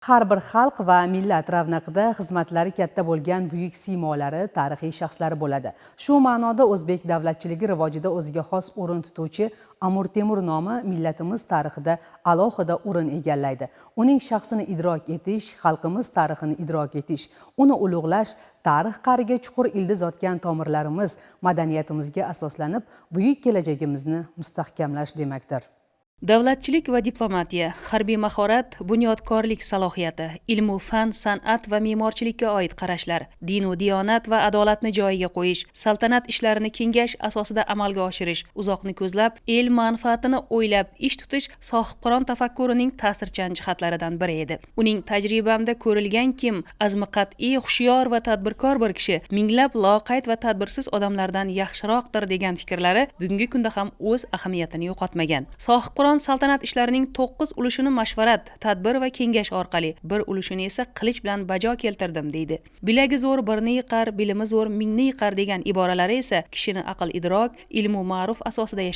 Har bir xalq va millat ravnaqida xizmatlari katta bo'lgan buyuk siymolari, tarixiy shaxslari bo'ladi. Shu ma'noda o'zbek davlatchiligi rivojida o'ziga xos o'rin tutuvchi Amir Temur nomi millatimiz tarixida alohida o'rin egallaydi. Uning shaxsini idrok etish, xalqimiz tarixini idrok etish, uni ulug'lash tarix qa'riga chuqur ildiz otgan tomirlarimiz, madaniyatimizga asoslanib, buyuk kelajagimizni mustahkamlash demakdir. Davlatchilik va diplomatiya, harbiy mahorat, bunyodkorlik salohiyati, ilmu fan, san'at va me'morchilikka oid qarashlar, dinu diyonat va adolatni joyiga qo'yish, saltanat ishlarini kengash asosida amalga oshirish, uzoqni ko'zlab, el manfaatini o'ylab ish tutish sohibqiron tafakkurining ta'sirchan jihatlaridan biri edi. Uning tajribamda ko'rilgan kim azmi qat'iy, hushyor va tadbirkor bir kishi minglab loqayd va tadbirsiz odamlardan yaxshiroqdir degan fikrlari bugungi kunda ham o'z ahamiyatini yo'qotmagan. Sohibqiron saltanat ishlarining 9 ulushini mashvarat, tadbir va kengash orqali, bir ulushini esa qilich bilan bajo keltirdim deydi. Bilagi zo'r birni yiqar, bilimi zo'r mingni yiqar degan iboralari esa kishini aql idrok, ilmu ma'ruf asosida